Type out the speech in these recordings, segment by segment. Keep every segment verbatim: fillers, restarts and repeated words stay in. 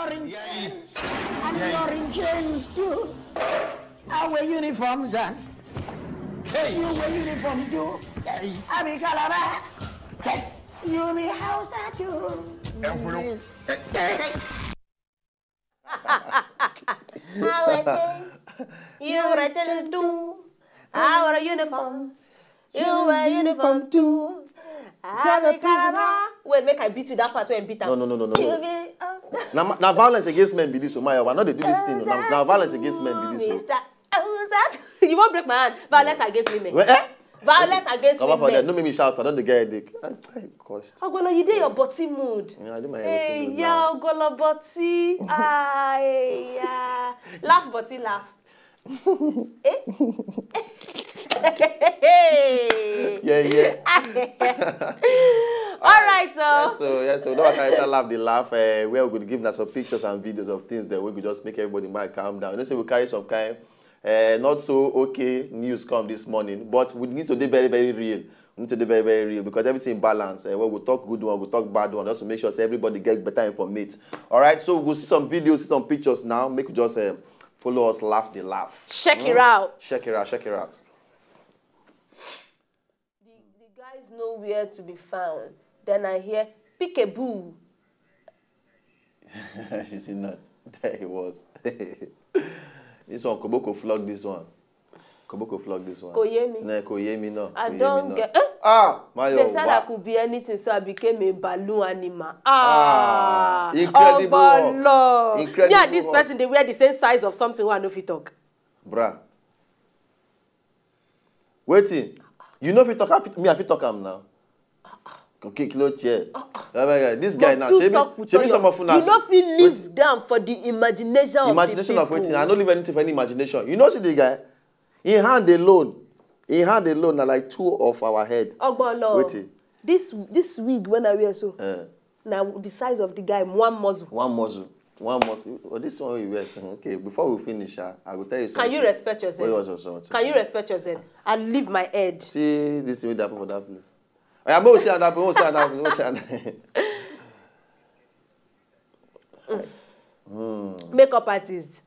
You're in chains, and you're in chains too. I wear uniforms and hey, you wear uniform too. Hey, I be Calabar. Hey, you be Hausa too. Envelope. Yes. Hey, hey, hey. Our things. You written too. Our uniform. You wear uniform too. Happy Calabar. Wait, make I beat you that part when beat am. No, no, no, no, no, You no. be, uh, Now, now violence against men be this, oh my, I know they do this thing. Now, now violence against men be this. Oh. Mister Outside. You won't break my hand. Violence against women. Well, eh? Violence against Come on for that. women. No make me shout. I don't get headache. Hey, cost. Ogolo, you dey your body mood. Yeah, I do my Hey, everything. yeah, Ogolo body. Ah, hey, yeah. Laugh, body, laugh. Eh? Hey. Yeah, yeah. All right, so. So yeah, so that I laugh the laugh. Uh, where we could give us some pictures and videos of things that we could just make everybody mind calm down. You know, say we carry some kind, uh, not so okay news come this morning, but we need to be very, very real. We need to be very, very real because everything balance. Uh, we will talk good one, we will talk bad one, just to make sure say everybody get better informate. All right, so we'll see some videos, see some pictures now. Make you just uh, follow us, laugh the laugh. Check it out. Check it out, check it out. The, the guy is nowhere to be found. Then I hear peekaboo. She said not. There he was. This one, Koboko flog this one. Koboko flog this one. Koyemi. Nah, Koyemi no. I Koyemi don't no. get. Eh? Ah, my They said I could be anything, so I became a balloon animal. Ah, Incredible work. Lord. Me Incredible and this work. Person, they wear the same size of something wey I no fit talk. Bruh. Waiting. You know if you talk, I fit- me, I fit talk am now. Okay, close chair. Oh my God, this guy But now. still Shebi, talk with shebi all some your- of una. You no fit Wait. Live down for the imagination. Imagination of, of the waiting. people. I don't leave anything for any imagination. You know, see the guy. In hand alone. In hand alone, na like two of our head. Ogbolo. Waiting. This this wig when I wear so. Uh, Now the size of the guy, one muscle. One muscle. One muscle. Oh, this one you wear. So, okay, before we finish, uh, I will tell you something. Can you respect yourself? What was your short? Can you respect yourself? I leave my head. See this thing wey dey happen for that place. I am going to say another. Going to say another. Going to say another. Makeup artist.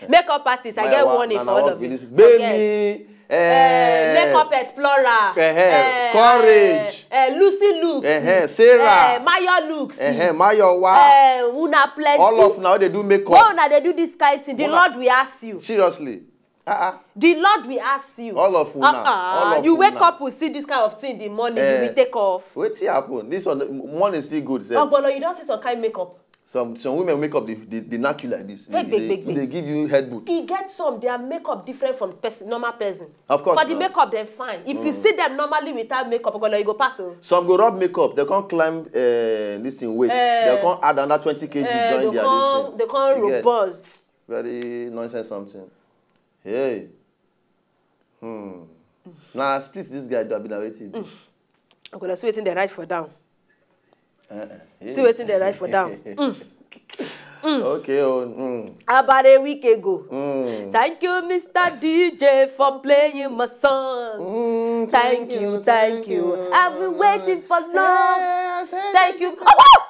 Makeup artist. I get warning for all of you. Baby. Eh, makeup explorer. Eh, courage. Eh, Lucy looks. Eh, Sarah. Eh, Mayo looks. Eh, Mayowa. Eh, una plenty. All of now they do makeup. When una dey do this kind thing, the Lord will ask you. Seriously. Uh-uh. The Lord will ask you. All of una. Uh-uh. All of You una. Wake up, will see this kind of thing in the morning. Eh. You will take off. Wetin happen? This one, morning still good. Sef. Ogbolo, you don see some kind makeup. Some some women makeup dey dey dey knack you like this. Big, They- big, they- big, big. They give you head boot. E get some, their makeup different from person, normal person. Of course For the na. Makeup, dem fine. If you see them normally without makeup, Ogbolo, you go pass o. Some go rub makeup, they can't climb uh, this thing weight. Eh. They can't add another twenty K G Eh, join they their come, this they thing. come You get? Robust. Very nonsense something. Hey. Hmm. Now split this guy do abi na wetin? Ogbolo, see wetin they write for down. Uh-uh. Hey. See wetin they write for down. Mm. Okay. Oh, mm. About a week ago. Mm. Thank you, Mister D J, for playing my song. Mm, Thank you, thank you. I've been waiting for long. Yes, eh, Thank you. Oh, wow!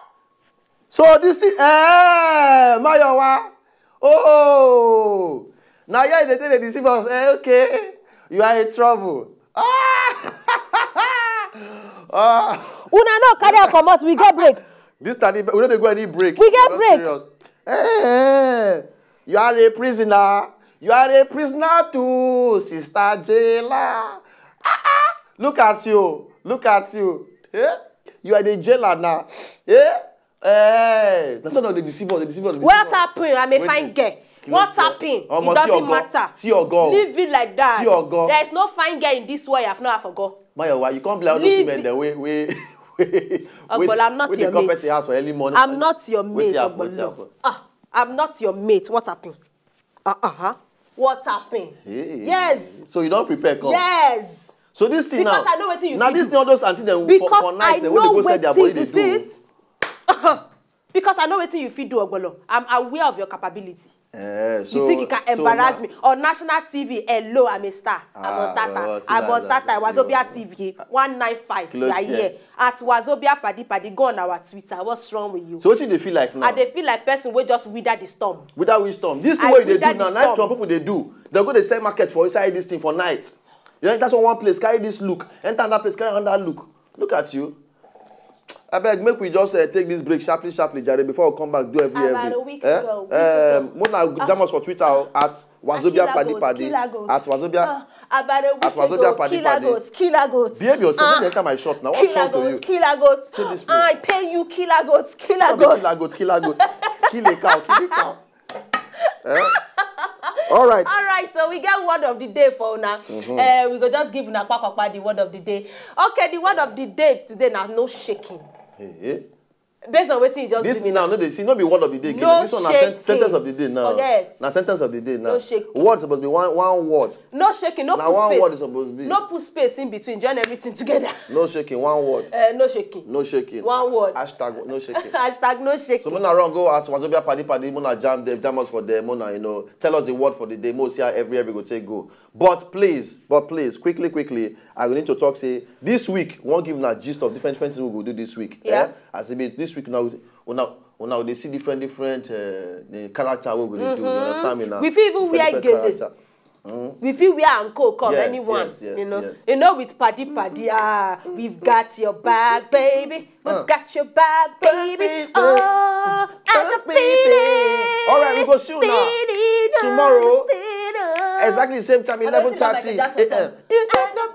So this thing, eh, Mayowa. Oh, now yeah, they tell they deceive us. Eh, okay, you are in trouble. Ah, ah. Una no carry am comot, we get break. This time we no dey go any break. We get We're not break. Serious. Eh, you are a prisoner. You are a prisoner too, sister jailer. Ah, ah. Look at you. Look at you. Eh? You are the jailer now. Eh? Eh, that's not the deceiver. The deceiver. The What deceiver. happen? I'm a Wait. Fine girl. Kí ló What ṣe? happen? Ọmọ It sí doesn't ọgọ. Matter. Sí ọgọ. Leave it like that. Sí ọgọ. There is no fine girl in this world I've not forgot. Mayowa, you can't be like all those Leave women it. That way, way, way. Ogbolo, I'm not When your they come mate. Person house for early morning. I'm not your mate, Wetin happen? Wetin Ogbolo. Happen? Ah, I'm not your mate. What happened? Uh huh. What happened? Hey. Yes. So you don't prepare come. Yes. So this thing Because now. I know wetin you Now fit this do. Thing, all those aunties dem Because for, for night, I dem wey dey know go sell their wetin body, you dey see do. It. Because I know wetin you fit do, Ogbolo. I'm aware of your capability. Eh, You think you can embarrass me on national T V? Hello, I'm a star. I'm on Ah, star time. well, see I'm that, on star that, time. that, Wazobia yeah. T V, one nine five. Kilo You are chair. Here at Wazobia Paddy Paddy. Go on our Twitter. What's wrong with you? So what do they feel like now? I dey feel like person wey just wither the storm. Without wisdom, this thing I wey you dey wither do the now, night storm. Trump people dey do. They go dey sell market for inside this thing for night. You know, that's one place carry this look, enter another place carry another look. Look at you. I beg, make we just uh, take this break sharply, sharply, jare, before we come back do every About every. A week Eh? ago, week ago. Um, Mona jam us for Twitter oh, at Wazobia Killer Paddy goat, Paddy. Killer goat. At Wazobia. Ah, about a week At Wazobia ago, Paddy killer Paddy. Goat, killer goat. Behave yourself. Ah, Don't enter my shorts now. What's Killer wrong to you? Goat, killer goat. Take this I pay you, killer goat, killer Don't be goat. Killer goat, killer goat. Kill a cow, kill a cow. Eh? All right. All right, so we get word of the day for now. Uh, we go just give una kpakpakpa the word of the day. Okay, the word of the day today now, no shaking. Hey, hey. Based on wetin you just This give me now, no, they see, no be word of the day. No This one na shaking. sen- sentence of the day now. Forget. Na sentence of the day now. No shaking. Word suppose be one one word. No shaking, no Na put one space. Word is supposed to be. No put space in between. Join everything together. No shaking, one word. Uh, no shaking. No shaking. One word. Hashtag no shaking. Hashtag no shaking. So Mona run go ask Wazobia Paddy Paddy, Mona jam them, jam us for them, Mona, you know, tell us the word for the day, Mona see how every every go take go. But please, but please, quickly, quickly, I go need to talk say this week, one give na gist of different different things we go do this week. Yeah. Eh? As e be this week now, una una dey see different different uh, the character we go dey do. You understand me now? We fit even wear Different gele. Character. We fit wear and co come Yes, anyone. yes, yes, you know, yes. You know, with Paddy Paddy, ah, we've got your back, baby. We've Uh. got your back, baby. Oh, I can feel it. All right, we go see you now. Feel it, Tomorrow, feel it. Exactly the same time, I don't eleven think like thirty a Jackson song. a.m. You got the